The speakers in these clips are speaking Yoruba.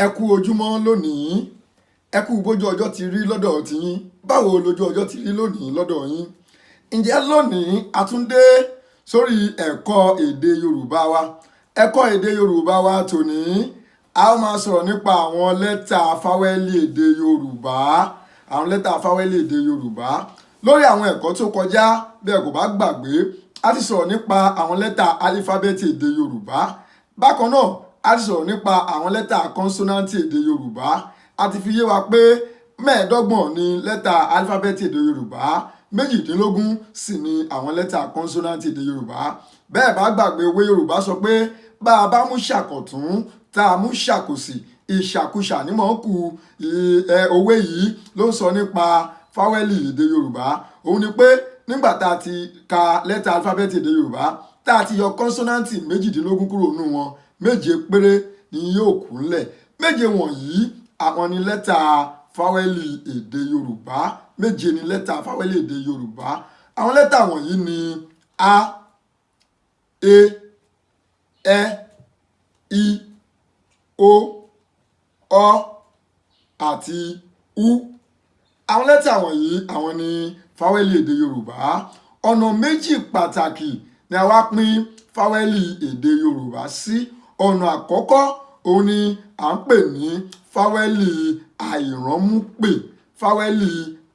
Ẹ kú ojúmọ́ lónìí, ẹ kú bójú ọjọ́ ti rí lọ́dọ̀ tiyín. Báwo lójú ọjọ́ ti rí lónìí lọ́dọ̀ yín? Ǹjẹ́ lónìí a tún dé sórí ẹ̀kọ́ èdè Yorùbá wa. Ẹ̀kọ́ èdè Yorùbá wa tòní, a ó máa sọ̀rọ̀ nípa àwọn lẹ́tà fáwẹ́lì èdè Yorùbá, àwọn lẹ́tà fáwẹ́lì èdè Yorùbá. Lórí àwọn ẹ̀kọ́ tó kọjá, bí ẹ kò bá gbàgbé, a ti sọ̀rọ̀ nípa àwọn lẹ́tà álífábẹ́ẹ̀tì èdè Yorùbá. Bákan náà, a ti sọ̀rọ̀ nípa àwọn lẹ́tà kọ́nsọ́náǹtì èdè Yorùbá. A ti fi yé wa pé 25 ni lẹ́tà álífábẹ́ẹ̀tì èdè Yorùbá, 18 sì ni àwọn lẹ́tà kọ́nsọ́náǹtì èdè Yorùbá. Bẹ́ẹ̀ bá gbàgbé, òwe Yorùbá sọ pé bá a bá mú ṣàkọ̀tún, tá a mú ṣàkòsì, ìṣàkúṣà ní mọ̀ ń kù. Òwe yìí ló ń sọ nípa fáwẹ́lì èdè Yorùbá. Òun ni pé nígbà tá a ti ka lẹ́tà álífábẹ́ẹ̀tì èdè Yorùbá, tá a ti yọ kọ́nsọ́náǹtì 18 kúrò nínú wọn, 7 péré ni yóò kù ńlẹ̀. 7 wọ̀nyí, àwọn ni lẹ́tà fáwẹ́lì èdè Yorùbá. 7 ni lẹ́tà fáwẹ́lì èdè Yorùbá. Àwọn lẹ́tà wọ̀nyí ni a, e, ẹ, i, o, ọ àti u. Àwọn lẹ́tà wọ̀nyí, àwọn ni fáwẹ́lì èdè Yorùbá. Ọ̀nà méjì pàtàkì ni a wá pín fáwẹ́lì èdè Yorùbá sí. Ọ̀nà àkọ́kọ́, òun ni à ń pè ní fáwẹ́lì àìránmúpè, fáwẹ́lì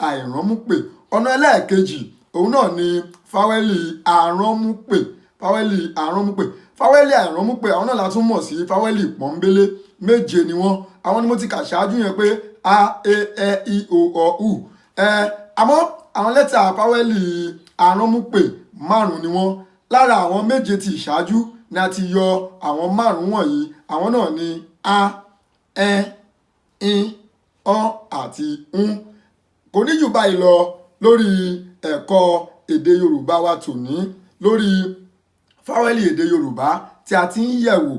àìránmúpè. Ọ̀nà ẹlẹ́ẹ̀kejì, òun náà ni fáwẹ́lì aránmúpè, fáwẹ́lì aránmúpè. Fáwẹ́lì àìránmúpè, àwọn náà la tún mọ̀ sí fáwẹ́lì pọ́nbélé. 7 ni wọ́n. Àwọn ni mo ti kà ṣáájú yẹn pé a, e, ẹ, i, o, ọ, u. Àmọ́ àwọn lẹ́tà fáwẹ́lì aránmúpè, 5 ni wọ́n. Lára àwọn 7 tí ìṣáájú ni a ti yọ àwọn 5 wọ̀nyí. Àwọn náà ni a, ẹ, i, ọ àti u. Kò ní jù báyìí lọ lórí ẹ̀kọ́ èdè Yorùbá wa tòní, lórí fáwẹ́lì èdè Yorùbá tí a ti ń yẹ̀wò.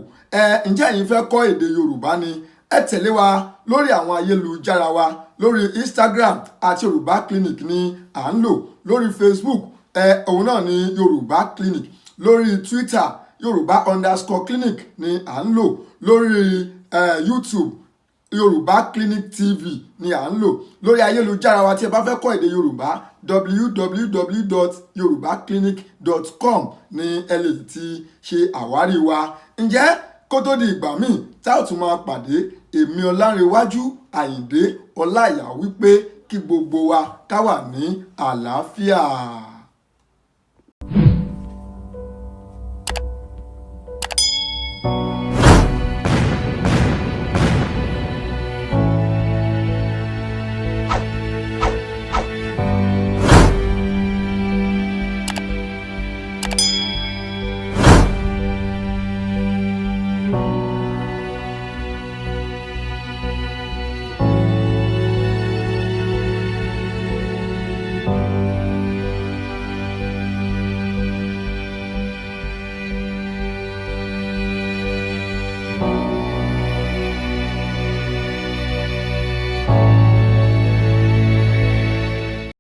Ǹjẹ́ ẹ̀yin fẹ́ kọ́ èdè Yorùbá ni? Ẹ tẹ̀lé wa lórí àwọn ayélujára wa. Lórí Instagram, àti Yorùbá Clinic ni à ń lò. Lórí Facebook, òun náà ni Yorùbá Clinic. Lórí Twitter, Yorùbá_clinic ni à ń lò. Lórí YouTube, Yorùbá Clinic TV ni à ń lò. Lórí ayélujára wa tí ẹ bá fẹ́ kọ́ èdè Yorùbá, www.yorubaclinic.com ni ẹ lè ti ṣe àwárí wa. Ǹjẹ́ kó tó di ìgbà míì tá ò tún máa pàdé, èmi Ọlárẹ̀wájú Àyìndé Ọláìyá wípé kí gbogbo wa ká wà ní àlàáfíà.